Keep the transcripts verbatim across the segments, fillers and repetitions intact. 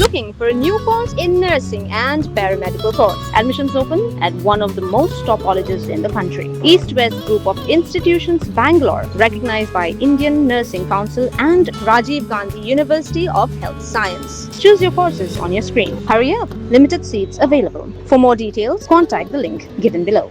Looking for a new course in nursing and paramedical course? Admissions open at one of the most top colleges in the country. East West Group of Institutions, Bangalore, recognized by Indian Nursing Council and Rajiv Gandhi University of Health Science. Choose your courses on your screen. Hurry up, limited seats available. For more details, contact the link given below.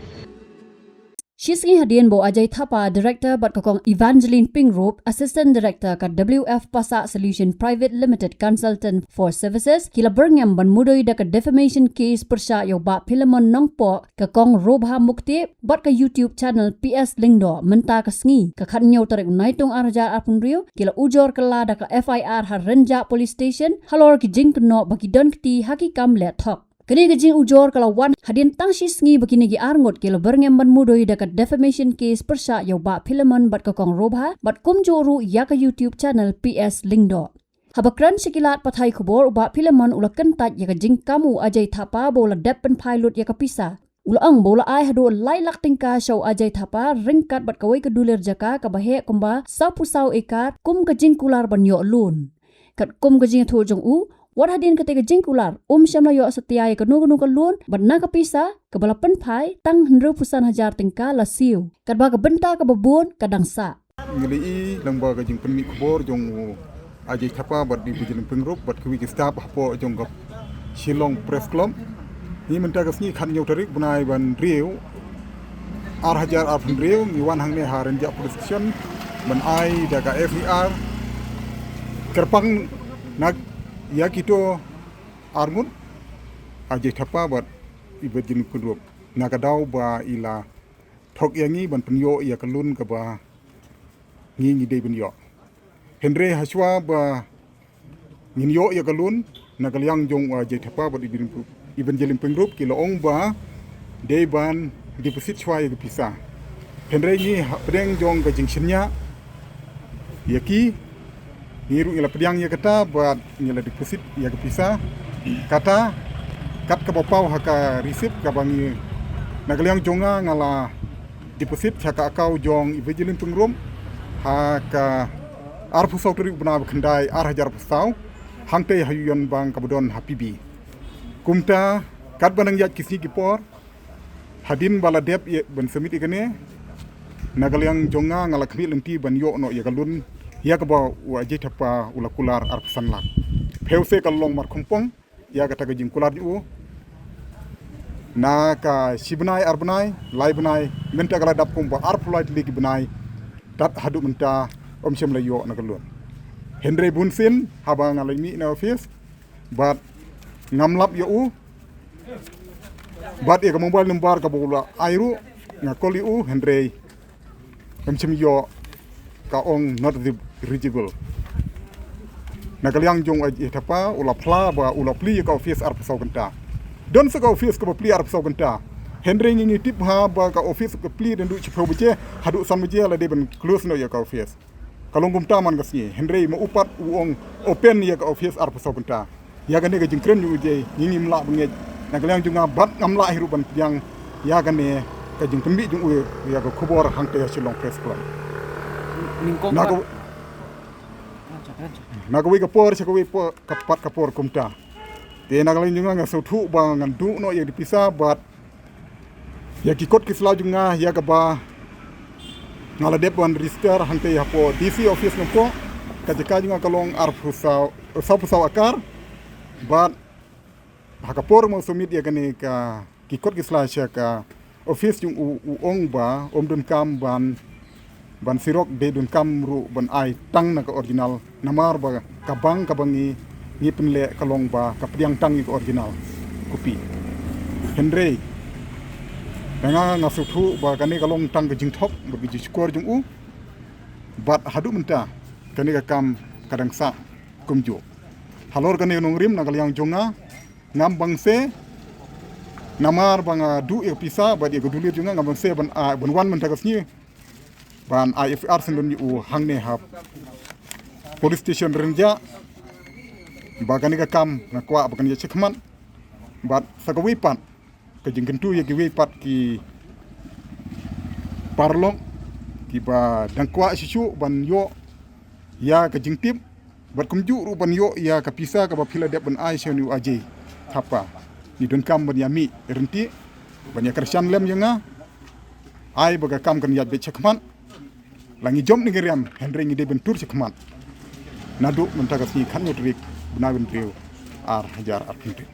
Shi sngi hadien ba u Ajay Thapa, Director, bad ka Kong Evangeline Pyngrope, Assistant Director ka W F Passah Solution Private Limited, Consultant for Services, ki la byrngem ban mudui da ka defamation case pyrshah ïa u Bah Philemon Nongpoh, ka Kong Robha Muktep bad ka YouTube channel P S Lyngdoh mynta ka sngi, ka khathynñiew tarik u Naitung ar hajar arphew hynriew, ki la ujor kylla da ka F I R ha Rynjah Police Station halor ki jingkynnoh ba ki don kti ha ki kam leh thok. Kane ka jingujor ka la wan hadien tang shi sngi ba kine ki arngut ki la byrngem ban mudui da ka defamation case pyrshah ïa u Bah Philemon bad ka Kong Robha, bad kumjuh ruh ïa ka YouTube channel P S Lyngdoh. Haba kren sha ki lad pathai khubor, u Bah Philemon u la kyntait ïa ka jingkam u Ajay Thapa ba u la dep pynphai lut ïa ka pisa. U la ong ba u la ai haduh lai lak tyngka sha u Ajay Thapa ryngkat bad kawei ka dulir jaka kaba heh kumba sawphew saw ekar kum ka jingkular ban ïoh loan. Katkum ka jingïathuh jong u, wat hadien kata ka jingkular, um shym la ïoh satia ïa kano kano ka loan, bad na ka pisa kaba la pynphai tang hynriewphew san hajar tyngka la siew. Katba ka bynta kaba bun ka dang sah. Ngi la ïohi lyngba ka jingpynmih khubor jong u Ajay Thapa bad Evangeline Pyngrope bad kiwei ki staff hapoh jong ka Shillong Press Club. Ngi mynta ka sngi khathynñiew tarik bnai ba hynriew, ar hajar arphew hynriew, ngi wan hangne ha Rynjah Police Station ban ai da ka F I R kyrpang na ïa kito arngut, Ajay Thapa bad Evangeline Pyngrope, na ka daw ba i la thok ïa ngi ban pynïoh ïa ka loan kaba ngi ngi dei ban ïoh. Hynrei hashwa ba ngin ïoh ïa ka loan, na ka liang jong u Ajay Thapa bad Evangeline Pyngrope ki la ong ba dei ban deposit shwa ïa ka pisa. Hynrei ngi hapdeng jong ka jingshaniah ïa ki, ngi ruh ngi la pdiang ïa kata bad ngi la deposit ïa ka pisa. Kata kat kaba paw ha ka receipt kaba ngi, na ka liang jong nga, nga la deposit sha ka account jong Evangeline Pyngrope ha ka arphew saw tarik bnai ba khyndai ar hajar arphew saw, hangtei ha Union Bank kaba don ha P B. Kumta katba nang ïaid ki sngi ki por, hadien ba la dep ïa ban submit ïa kane, na ka liang jong nga, nga la khmih lynti ban ïoh noh ïa ka loan ïa kaba u Ajay Thapa u la kular arphew san lak. Phew se ka long markhongpong ïa kata ka jingkular jong u. Na ka shi bnai, ar bnai, lai bnai, mynta ka la dap kumba arphew lai tylli ki bnai, tad haduh mynta um shym la ïoh na ka loan. Hynrei bunsien haba nga la mih na office bad ngam lap ïa u, bad ïa ka mobile number kaba u la ai ruh, nga call ïa u, hynrei um shym ïoh, ka ong not re-, reachable. Na ka liang jong u Ajay Thapa u la phla ba u la plie ïa ka office arphew saw kynta. Don sa ka office kaba plie arphew saw kynta. Hynrei ngi ngi tip ha ba ka office ka plie naduh shiphew baje haduh san baje la dei ban close noh ïa ka office. Ka long kumta man ka sngi, hynrei ma u pat u ong open ïa ka office arphew saw kynta. Ïa kane ka jingkren jong u Ajay, ngi ngim lah ban ngeit. Na ka liang jong nga bad ngam lah hi ruh ban pdiang ïa kane ka jingpynmih jong u ïa ka khubor hangtei ha Shillong Press Club. Nyngkong na ka, na kawei ka por sha kawei por, ka pat ka por kumta. Te na ka liang jong nga, nga sngewthuh ba ngan duh noh ïa ka pisa bad ïa ki kot ki sla jong nga ïa kaba nga la dep ban register hangtei hapoh D C office Nongpoh. Ka jaka jong nga ka long arphew saw, sawphew saw akar. Bad ha ka por ba nga submit ïa kane ka ki kot ki sla sha ka office jong u, u ong ba um donkam ban ban sirok, dei donkam ruh ban ai tang na ka original, namar ba ka bank kaba ngi ngi pynleh ka long ba ka pdiang tang ïa ka original copy. Hynrei nga nga sngewthuh ba kane ka long tang ka jingthok bad ka jingshukor jong u. Bad haduh mynta kane ka kam ka dang sah kumjuh. Halor kane ka nongrim na ka liang jong nga, ngam bang se, namar ba nga duh ïa ka pisa bad ïa ka dulir jong nga, ngam bang se ban, ah, ban wan mynta ka sngi ban ai F I R syndon ïa u hangne ha police station Rynjah. Ba kane ka kam nga kwah ba kan ïa shakmat. Bad sa kawei pat ka jingkyntu ïa kiwei pat ki paralok kiba dang kwah shisha ban ïoh ïa ka jingtip Bad kumjuh ruh ban ïoh ïa ka pisa kaba phi la dep ban ai sha une u Ajay Thapa. Ngi donkam ban ïa mih ryntih, ban ïa kyrshan lem ïa nga. Ai ba ka kam kan ïaid beit shakhmat. La ngi jop ne ngi riam, hynrei ngi dei ban tur shakhmat. Naduh mynta ka sngi khatnïew tarik bnai hynriew, ar hajar arphew hynriew.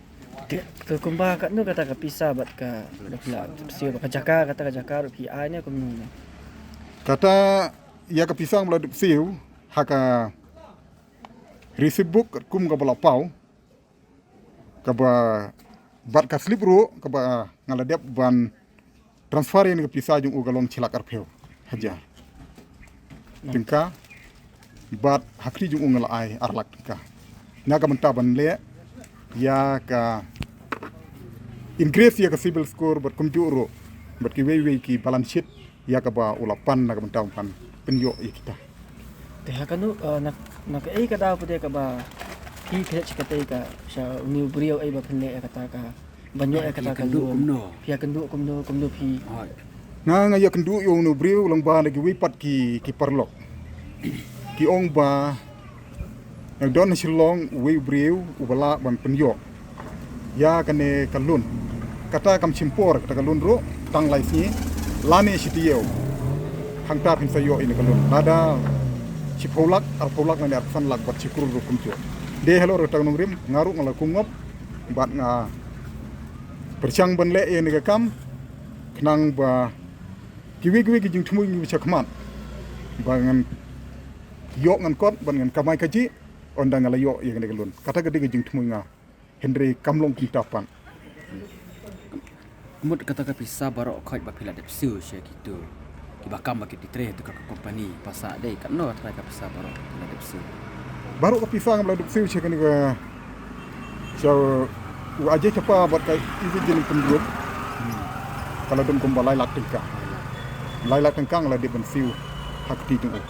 Te, te kumba katno kata ka pisa bad ka, ka pisa, ka jaka, kata ka jaka ruh phi ai ne kumno ne? Kata ïa ka pisa ba la dep siew ha ka receipt book kum kaba la paw, kaba bad ka slip ruh kaba nga la dep ban transfer ïa ka pisa jong u ka long shi lak arphew hajar tyngka. Bad ha kti jong u nga la ai ar lak tyngka na ka bynta ban leh ïa ka increase ïa ka CIBIL score bad kumjuh ruh bad kiwei wei ki balance sheet ïa kaba u la pan na ka bynta ban pynïoh ïa kita. Te ha kano, eh, na, na kaei ka daw pat kaba phi khleh shi katei ka sha une u briew ei ba phin leh ïa kata ka ban ïoh ïa kata ka loan? Phi ïakynduh kumno, kumno phi? Nga, nga ïakynduh ïa une u briew lyngba na kiwei pat ki, ki paralok. Ki ong ba nang don ha Shillong uwei u briew uba lah ban pynïoh ïa kane ka loan. Kata kam shim por kata ka loan ruh, tang lai sngi lane shi taïew. Hangta phin sa ïoh ïa kane ka loan. Lada shiphew lak, arphew lak lane arphew san lak bad shi klur ruh kumjuh. Te halor kata ka nongrim, nga ruh nga la kum ngop bad nga pyrshang ban leh ïa kane ka kam khnang ba kiwei kiwei ki jingthmu ngi shakhmat ba ngan ïoh ngan kot ban ngan kamai kajih, ynda nga la ïoh ïa kane ka loan. Kata ka dei ka jingthmu nga. Hynrei kam long kumta pat. Mut kata ka pisa baroh khoit ba phi la dep siew sha kitu kiba kam ba ki trei ha tu ka company, pasa dei katno trai ka pisa baroh phi la dep siew? Baroh ka pisa nga la dep siew sha kane ka, sha u Ajay Thapa bad ka Evangeline Pynrut, ka la don kumba lai lak tyngka. Lai lak tyngka nga la dep ban siew ha kti jong u.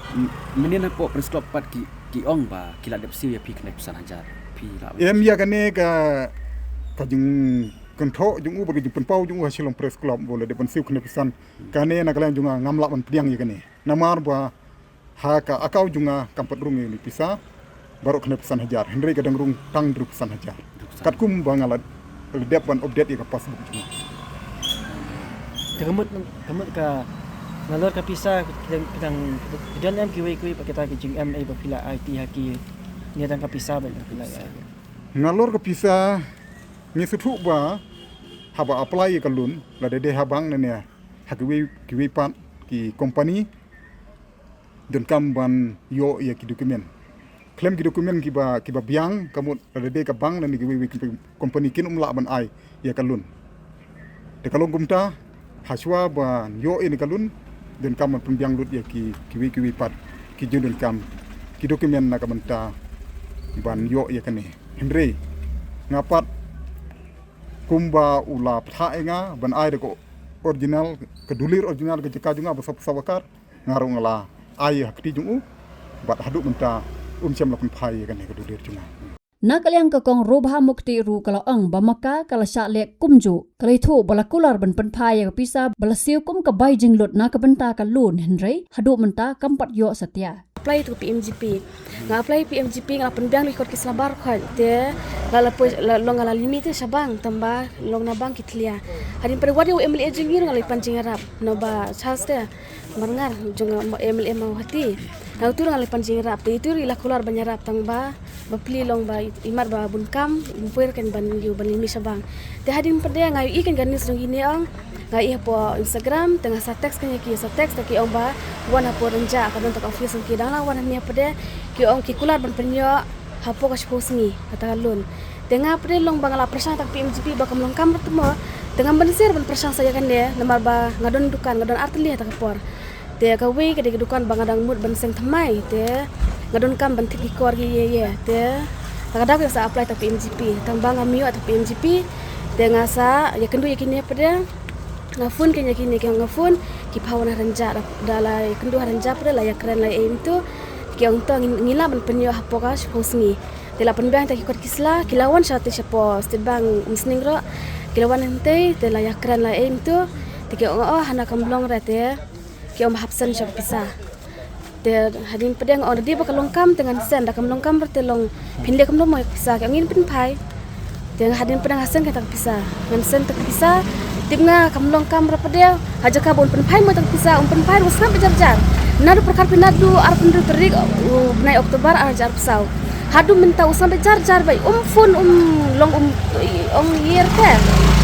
Mynnin hapoh Press Club pat ki, ki ong ba ki la dep siew ïa phi khyndai phew san hajar. Phi la em ïa kane ka, ka jingkynthoh jong u bad ka jingpynpaw jong u ha Shillong Press Club ba u la dep ban siew khyndai phew san. Kane na ka liang jong nga ngam lah ban pdiang ïa kane. Namar ba ha ka account jong nga kam pat rung ïa une u pisa. Baroh khyndai phew san hajar, hynrei ka dang rung tang hynriew phew san hajar. Katkum ba nga la, la dep ban update ïa ka passbook jong nga. Te ka mut, ka mut ka nalor ka pisa ki dang, ki dang, ki don em kiwei kiwei pat kita ki jingem ei ba phi la aiti ha ki, ne tang ka pisa ba phi la ai? Nalor ka pisa ngi sngewthuh ba haba apply ïa ka loan, lada dei ha bank ne ne ha kiwei kiwei pat ki company, donkam ban ïoh ïa ki document. Khlem ki document kiba, kiba biang, ka mut lada dei ka bank lane kiwei kiwei ki company kin ym lah ban ai ïa ka loan. Te ka long kumta, hashwa ban ïoh ïa kane ka loan, donkam ban pynbiang lut ïa ki, kiwei kiwei pat ki jingdonkam ki document na ka bynta ban ïoh ïa kane. Hynrei nga pat kumba u la pynthah ïa nga ban ai da ka original, ka dulir original ka jaka jong nga ba sop sop akar, nga ruh nga la ai ha kti jong u, bad haduh mynta um shym la pynphai ïa kane ka dulir jong nga. Na ka liang ka Kong Robha Muktih ruh ka la ong ba ma ka ka la shah leh kumjuh, ka la ïathuh ba la kular ban pynphai ïa ka pisa ba la siew kum ka bai jinglut na ka bynta ka loan, hynrei haduh mynta kam pat ïoh satia. Apply to P M G P. Nga apply P M G P, nga la pynbiang lut ki kot ki sla baroh khoit. Te la, la poi, la long nga la limit te sha bank, tang ba long na bank ki thlia. Hadien pat wat ïa u M L A jong ngi ruh nga la pan jingïarap, naba Charles te Marngar, jong u M L A Mawhati. Nga utu ruh nga la pan jingïarap, te itu ruh i la kular ban ïarap, tang ba bapli long ba i, i mar ba bun kam, um poi ruh kan ban ïoh ban limit sha bank. Te hadien pat de nga ïohi kan ka news jong kine ong, nga ïohi hapoh Instagram, te nga sa text kan ïa ki, sa text, te ki ong ba wan hapoh Rynjah, ka don ta ka office jong ki. Dang la wan hangne pat de ki ong ki kular ban pynïoh hapoh ka shiphew sngi kata ka loan. Te nga pat de long ba nga la pyrshang ïa ta ka P M G P ba kam long kam ruh te mo. Te ngam mynsiem ban pyrshang sa ïa kane, namar ba nga don dukan, nga don artylli ha ta ka por. Te kawei ka dei ka dukan ba nga dang mut ban seng thymmai, te nga donkam ban thied ki kor ki ïei ïei. Te ka daw ka sa apply ta ka P M G P, tang ba ngam ïoh ta ka P M G P. Te nga sa ïakynduh ïa kine pat de, nga phone kan ïa kine, ki ong nga phone, ki phah wan ha Rynjah, da, da la ïakynduh ha Rynjah pat de, la ïakren la ïa im tu, ki ong to ngi, ngi lah ban pynïoh hapoh ka shiphew sngi. Te la pynbiang ta ki kot ki sla, ki la wan sha te shapoh State Bank Umsning ruh, ki la wan hangtei, te la ïakren la ïa im tu, te ki ong oh hana kam long re te, ki ong ba hap send sha pisa. Te hadien pat de nga ong da dei ba ka long kam te ngan send, da kam long kam ruh te long phin leh kumno mo ïa ka pisa, ka ong ngin pynphai. Te hadien pat de nga send kata ka pisa, ngan send kata ka pisa. Tip nga kam long kam ruh pat de, ha jaka ba un pynphai mo ïa ka pisa, un pynphai ruh u sngap beit jar jar. Naduh pyrkhat phi naduh arphew hynriew tarik u bnai October ar hajar arphew saw. Haduh mynta u sngap beit jar jar beit, um phone, um long, um ong ïer te.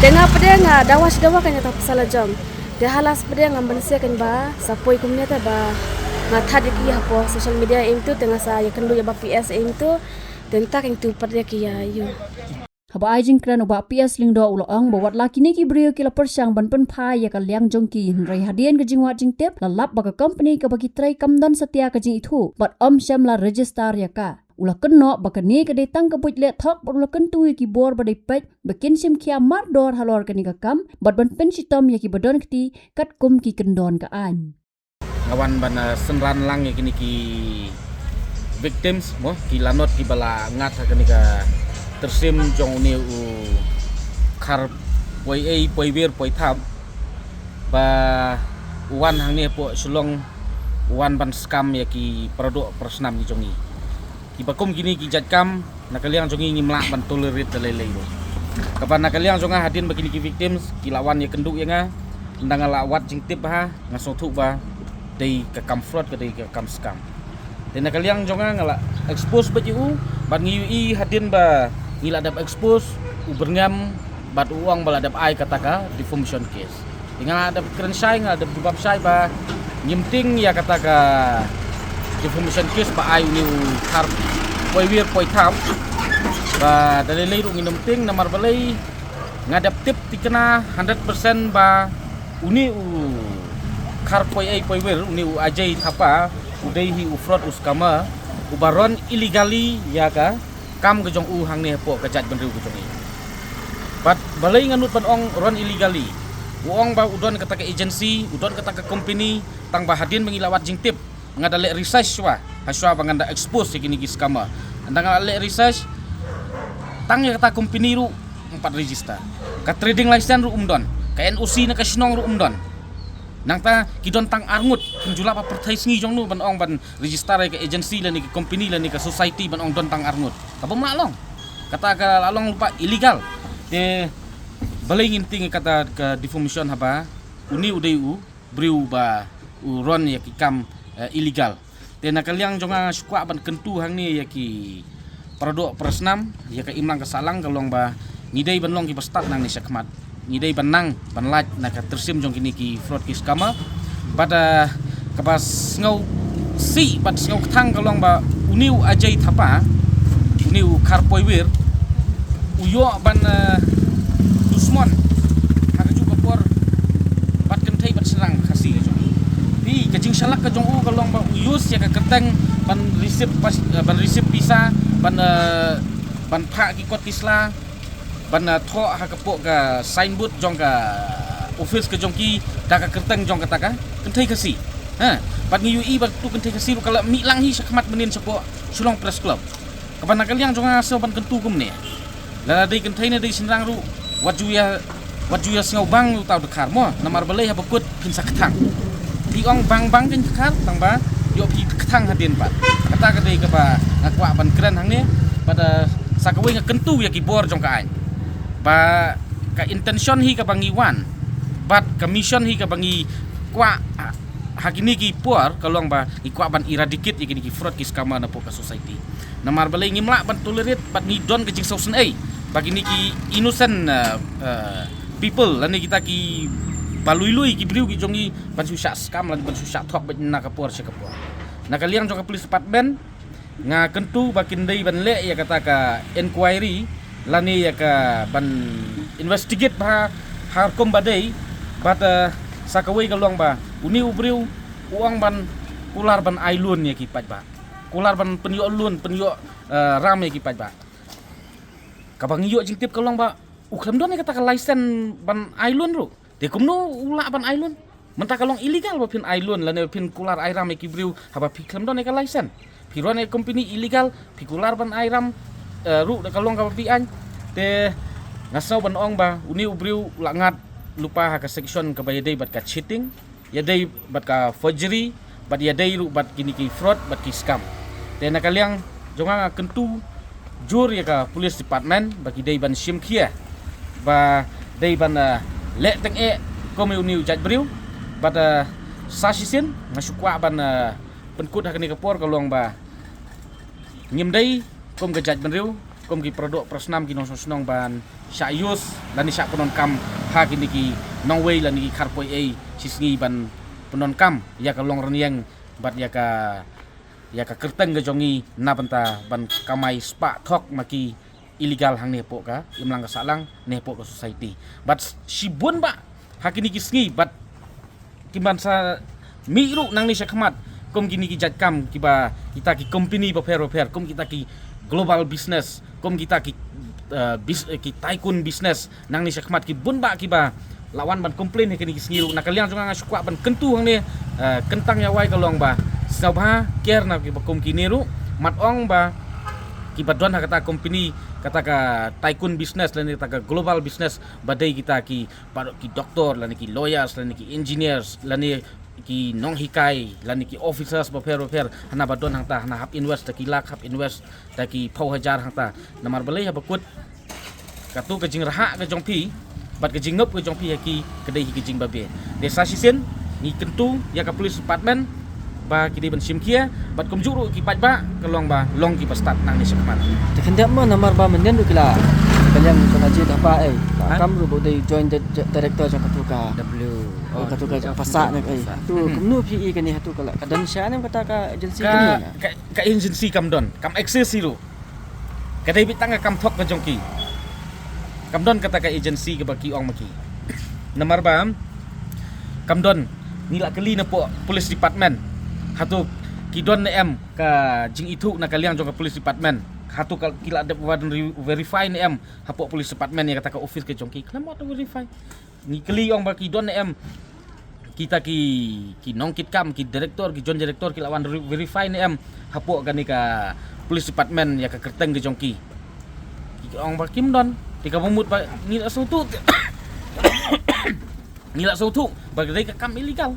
Te nga pat de nga dawa shi dawa kan ïa kata ka pisa la jong. Te ha last pat de ngam banse kan ba sa poi kumne te ba nga thad ïa ki hapoh social media ïa ïngtu, te nga sa ïakynduh ïa Bah P S ïa ïngtu. Te nta kan ïngtu pat ïa ki ïa ïoh. Haba ai jingkren u Bah P S Lyngdoh u la ong ba wat la kine ki briew ki la pyrshang ban pynphai ïa ka liang jong ki, hynrei hadien ka jingwad jingtip la lap ba ka company kaba ki trei kam don satia ka jingithuh bad ym shym la register ïa ka. U la kynnoh ba kane ka dei tang ka buit leh thok bad u la kyntu ïa ki bor ba dei peit ba kin shim khia mardor halor kane ka kam bad ban pynshitom ïa kiba don kti katkum ki kyndon ka aiñ. Nga wan ban, eh, synran lang ïa kine ki victims mo, ki lanot kiba la ngat ha kane ka tyrsim jong une u Khar Poi Ei Poi Wir Poi Thap, ba u wan hangne hapoh Shillong, u wan ban scam ïa ki paradoh parasnam ki jong ngi. Kiba kum kine ki jait kam na ka liang jong ngi ngim lah ban tolerate da lei lei ruh. Kaba na ka liang jong nga hadien ba kine ki victims ki la wan ïakynduh ïa nga, ynda nga la wad jingtip bha, nga sngewthuh ba dei ka kam fraud, ka dei ka kam scam. Te na ka liang jong nga nga la expose beit ïa u, bad ngi ïohi hadien ba ngi la dep expose, u byrngem bad u ong ba la dep ai kata ka defamation case. Te nga la dep kren shai, nga la dep jubab shai ba ngim tieng ïa kata ka defamation case ba ai une u Khar Poi Wir Poi Thap. Ba da lei lei ruh ngin ym tieng, namar balei nga dep tip thikna hundred percent ba une u Khar Poi Ei Poi Wir, une u Ajay Thapa, u dei hi u fraud, u scammer, uba run illegally ïa ka kam ka jong u hangne hapoh ka jaitbynriew ka jong ngi. Bad balei nga nud ban ong run illegally? U ong ba u don kata ka agency, u don kata ka company, tang ba hadien ba ngi la wad jingtip, nga da leh research shuwa, ha shuwa ba ngan da expose ïa kine ki scammer. Ynda nga la leh research, tang ïa kata company ruh ym pat register. Ka trading license ruh um don, ka N O C na ka shnong ruh um don. Nangta ki don tang ar ngut, kin ju lah ba pyrthei sngi jong nu ban ong ban register ïa ka agency lane ka company lane ka society ban ong don tang ar ngut. Kaba ym lah long. Kata ka la long lypa illegal. Te balei ngin tieng ïa kata ka defamation haba une u dei u briew ba u run ïa ki kam, eh, illegal. Te na ka liang jong nga nga shu kwah ban kyntu hangne ïa ki paradoh parasnam, ïa ka imlang ka sahlang ka long ba ngi dei ban long kiba stad nangne shakhmat. Ngi dei ban nang ban lait na ka tyrsim jong kine ki fraud ki scammer. Bad, eh, kaba sngewsih bad sngewkthang ka long ba une u Ajay Thapa, une u Khar Poi Wir, u ïoh ban, eh, dusmon ha kajuh ka por bad kynthei bad shynrang Khasi ka jong u. Phi, ka jingshalak ka jong u ka long ba u use ïa ka kyrteng ban receive pas-, eh, ban receive pisa, ban, eh, ban phah ki kot ki sla, ban, eh, thoh ha ka poh ka signboard jong ka office ka jong ki da ka kyrteng jong kata ka kynthei Khasi. Ha, bad ngi ïohi ba tu kynthei Khasi ruh ka la mih lang hi shakhmat mynnin shapoh Shillong Press Club. Kaba na ka liang jong nga sngew ban kyntu kumne. Lada dei kynthei ne dei shynrang ruh, wat ju ïa, wat ju ïa sngewbang uta u dkhar mo, namar balei haba kut phin sa kthang. Phi ong bang bang kein dkhar, tang ba ïoh phi kthang hadien pat. Kata ka dei kaba nga kwah ban kren hangne, bad, eh, sa kawei nga kyntu ïa ki bor jong ka aiñ. Ba ka intention hi kaba ngi wan, bad ka mission hi kaba ngi kwah, ha kine ki por ka long ba ngi kwah ban eradicate ïa kine ki fraud ki scammer napoh ka society. Namar balei ngim lah ban tolerate bad ngi don ka jingsngewsynei ba kine ki innocent, eh, eh, people lane kita kiba lui lui ki briew ki jong ngi ban shu shah scam lane ban shu shah thok beit na ka por sha ka por. Na ka liang jong ka police department nga kyntu ba kin dei ban leh ïa kata ka inquiry lane ïa ka ban investigate bha ha rukom ba dei, bad, eh, sa kawei ka long ba une u briew u ong ban kular ban ai loan ïa ki paidbah. Kular ban pynïoh loan, pynïoh, eh, ram ïa ki paidbah. Kaba ngi ïoh jingtip ka long ba u khlem don ïa kata ka license ban ai loan ruh. Te kumno u lah ban ai loan? Mynta ka long illegal ba phin ai loan lane phin kular ai ram ïa ki briew haba phi khlem don ïa ka license. Phi run ïa ka company illegal, phi kular ban ai ram, eh, ruh da ka long kaba phi aiñ. Te nga sngew ban ong ba une u briew u la ngat lypa ha ka section kaba ïadei bad ka cheating, ïadei bad ka forgery, bad ïadei ruh bad kine ki fraud bad ki scam. Te na ka liang jong nga nga kyntu jur ïa ka police department ba ki dei ban shim khia, ba dei ban, ah, leh teng eh kum ïa une u jait briew. Bad, ah, sa shisien nga shu kwah ban, ah, pynkut ha kane ka por ka long ba ngim dei kum ka jaitbynriew, kum ki paradoh parasnam, ki nongshong shnong ban shah use lane shah pyndonkam ha kine ki nongwei lane ki kharpoi ei shisngi ban pyndonkam ïa ka long rynïeng bad ïa ka, ïa ka kyrteng ka jong ngi na bynta ban kamai spah thok ma ki illegal hangne hapoh ka imlang ka sahlang ne hapoh ka society. Bad shibun bah ha kine ki sngi bad ki ban sa mih ruh nangne sha khmat kum kine ki jait kam kiba kita ki company bapher bapher, kum kita ki global business, kum kita ki, eh, bis-, eh, ki tycoon business nangne sha khmat, ki bun bah kiba la wan ban complain ha kine ki sngi ruh. Na ka liang jong nga nga shu kwah ban kyntu hangne, eh, kyntang ïa wai ka long ba sngewbha ker na kiba kum kine ruh, mat ong ba kiba don ha kata company, kata ka tycoon business lane kata ka global business ba dei kita ki baroh ki doktor lane ki lawyers lane ki engineers lane ki nonghikai lane ki officers bapher bapher, hana ba don hangta, hana hap invest da ki lak, hap invest da ki phew hajar hangta. Namar balei? Haba kut katu ka jingrhah ka jong phi bad ka jingngop ka jong phi ha ki ka dei hi ka jingbabe. Te sa shisien ngi kyntu ïa ka police department ba ki dei ban shim khia bad kumjuh ruh ki paidbah ka long ba long kiba stad nangne sha khmat. Te khyndiat mo, namar ba mynnin ruh ki la, ka liang jong ka jingthapai ei, ka kam ruh ba u dei joint di-, di-, director jong katu ka, W, oh, katu ka pasah ne ei. Tu kumno phi i kane, hatu ka la, ka don sha ne em kata ka agency? Ka, ka, ka agency kam don, kam exist hi ruh. Ka dei beit tang ka kam thok ka jong ki. Kam don kata ka agency kaba ki ong ma ki. Namar ba kam don, ngi la kylli na poh police department, hatu ki don ne em ka jingithuh na ka liang jong ka police department, hatu ka ki la dep wan re-, verify ne em hapoh police department ïa kata ka office ka jong ki. Khlem wat verify. Ngi kylli ong ba ki don ne em kita ki, ki nongkitkam, ki director, ki joint director, ki la wan re-, verify ne em hapoh kane ka police department ïa ka kyrteng ka jong ki. Ki ong ba kim don. Te kaba mut ba ngi la sngewthuh, ngi la sngewthuh ba ka dei ka kam illegal.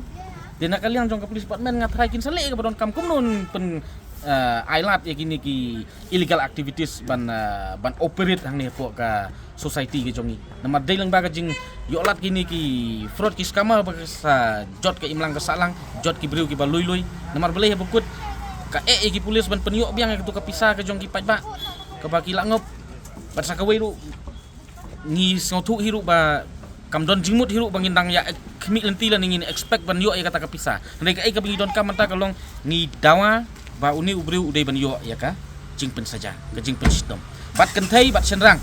Te na ka liang jong ka police department nga tharai kin sa leh kaba donkam kumno pyn, eh, ailad ïa kine ki illegal activities ban, eh, ban operate hangne hapoh ka society ka jong ngi. Namar dei lang ba ka jingïohlad kine ki fraud, ki scammer ba ka sa jot ka imlang ka sahlang, jot ki briew kiba lui lui. Namar balei? Haba kut ka eh ïa ki police ban pynïoh biang ïa katu ka pisa ka jong ki paidbah kaba ki la ngop. Bad sa kawei ruh ngi sngewthuh hi ruh ba kam don jingmut hi ruh ba ngin dang ïa ek-, khmih lynti lane ngin expect ban ïoh ïa kata ka pisa. Hynrei kaei kaba ngi donkam mynta ka long ngi dawa ba une u briew u dei ban ïoh ïa ka jingpynsaja, ka jingpynshitom. Bad kynthei bad shynrang,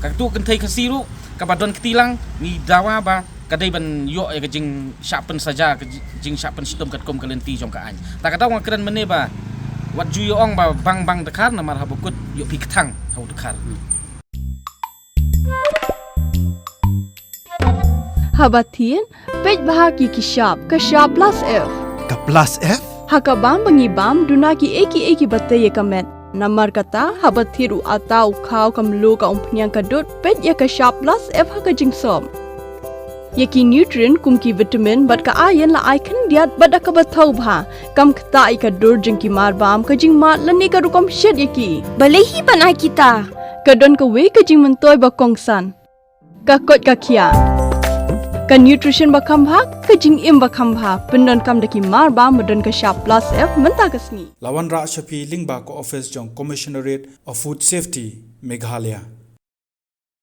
katu kynthei Khasi ruh kaba don kti lang, ngi dawa ba ka dei ban ïoh ïa ka jingshah pynsaja, ka ji-, jingshah pynshitom katkum ka lynti jong ka aiñ. Ta ka daw nga kren mynne ba wat ju ïa ong ba bang bang dkhar, namar haba kut ïoh phi kthang ha u dkhar. Haba thied, peit bha ki ki shap, ka shap plus F. Ka plus F? Ha ka bam ba ngi bam, duna ki ei ki ei kiba tei ïa ka met. Namar kata, haba thied u atta, u khaw, ka mluh, ka umphniang, ka dud, peit ïa ka shap plus F ha ka jingsop. Ïa ki nutrient kum ki vitamin bad ka iron la ai khyndiat bad da kaba thaw bha. Kam ktah ïa ka dur jong ki marbam, ka jingmad lane ka rukom shet ïa ki. Balei hi ban ai kita? Ka don kawei ka jingmyntoi ba kongsan. Ka koit ka khiah. Ka nutrition ba kham bha, ka jingim ba kham bha, pyndonkam da ki marbam ba don ka shap plus F mynta ka sngi. La wanrah sha phi lyngba ka office jong Commissionerate of Food Safety, Meghalaya.